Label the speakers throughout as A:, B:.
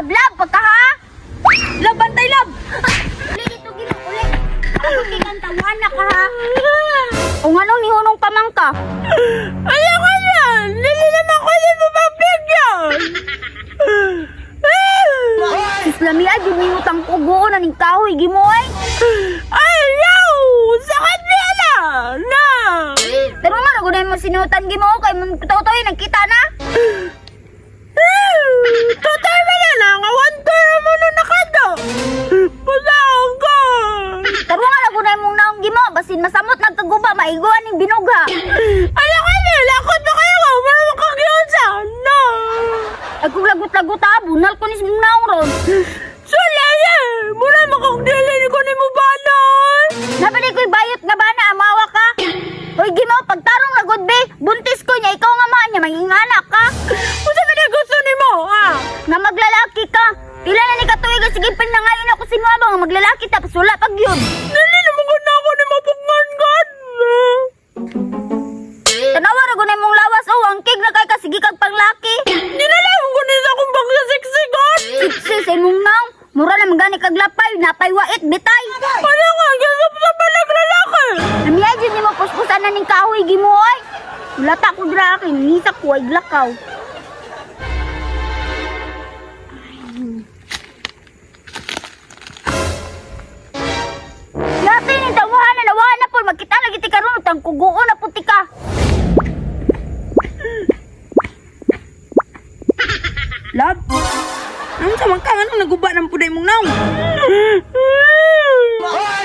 A: Love, love, pagka ha?
B: Love, bantay, love!
A: Uli dito, Gino, uli. Ako kay kang tawahan na ka ha. O nga nung nihunong pamangka.
B: Ayoko na! Dili naman ko na mapagbigyan!
A: Sus lamia, jud nihutang kugoon na ning kahoy, Gimo ay.
B: Ayaw! Sakit niya na! Na!
A: Pero nga, nagunay mo sinutan, Gimo, kay mong totoy, nagkita na.
B: Totoy ba na lang? Awan to mo na nakado! Pusaon ko!
A: Taro nga, nagunay mong naong, Gimo, basin masamot, nagkaguba, maiguan ning binugha.
B: Ayoko na! Lakot na kayo! Wala makagyusa! No!
A: Ay kung lagot-lagot ha, bunal ko ni mong naong ron.
B: Sulaya! Mura makagdili ko ni mo banon!
A: Nabali ko'y bayot nga bana, amawa ka. Hoy, Gimo, pagtarong lagod be, buntis ko niya, ikaw nga maan niya, maging anak ka.
B: Unsa man ang gusto nimo, ah?
A: Nga maglalaki ka. Pila na ni katuig, sige pinangayon ako si mama nga maglalaki tapos wala pag yun.
B: Dili naman ko na ako ni mapagnganggan!
A: Tanawa ra gunay mong lawas oh, angkig na kay ka sige kag panglaki.
B: Nilalang ko ni sa akong bangsa siksigon!
A: Siksi sa imong naong, mura na gani kag lapay, napay wait bitay.
B: Ano nga, gasap sa palag lalaki!
A: Namiya jud nimo puspusan na ning kahoy Gimo oy. Lata ko dira kay ngisa ko ay glakaw. Yati ning tawahan na nawahan na po magkita na giti karon tang kuguon na puti ka.
B: Love? Ano sa man ka? Anong naguba ng puday mong naong?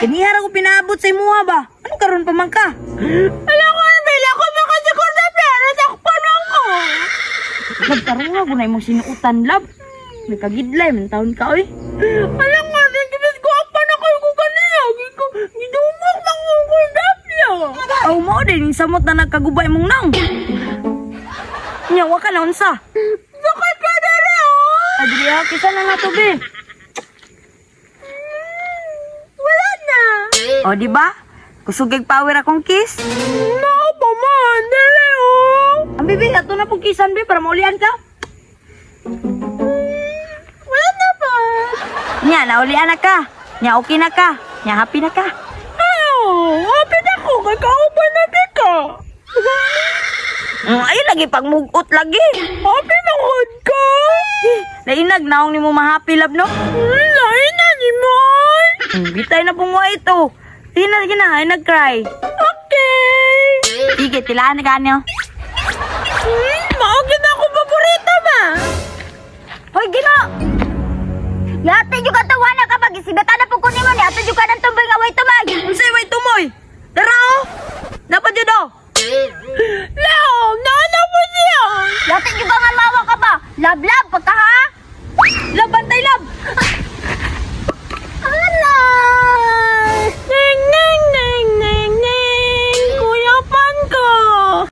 B: Kanihara ko pinaabot sa imuha ba? Ano karon pa man ka? Alam ko, Arbel, ako makasiguro na pera, takpan ako! Love, karon nga gunay mong sinuutan, love. May kagidlay, man taon ka, oy. Alam ko, gibis ko pa na kayo ko kanina. Gidumok lang ko niya. Aw mo din, samot na nagkagubay mong naong. Nya, wa ka na unsa. Sakit ka na rin, oh! Ay, dili ha, kisa na nga to, be.
A: Wala na.
B: O, di ba? Kusugig power akong kiss. No, pa man, dili, oh! Ang bibi, ato na pong kissan, be, para maulian ka.
A: Wala na pa.
B: Nya, naulian na ka. Nya, okay na ka. Nya, happy na ka. Oh, happy na ko. Kay kauban na di ka. Ay, lagi pagmugot lagi. Happy manghod ka. Lainag, naong ni mo mahappy love, no? Lainag ni mo. Bitay na pong wa ito. Sige na, sige na. Ay, nag-cry. Okay. Sige, tilaan na ganyo. Maugin ako paborito ba?
A: Hoy, Gino! Yate yung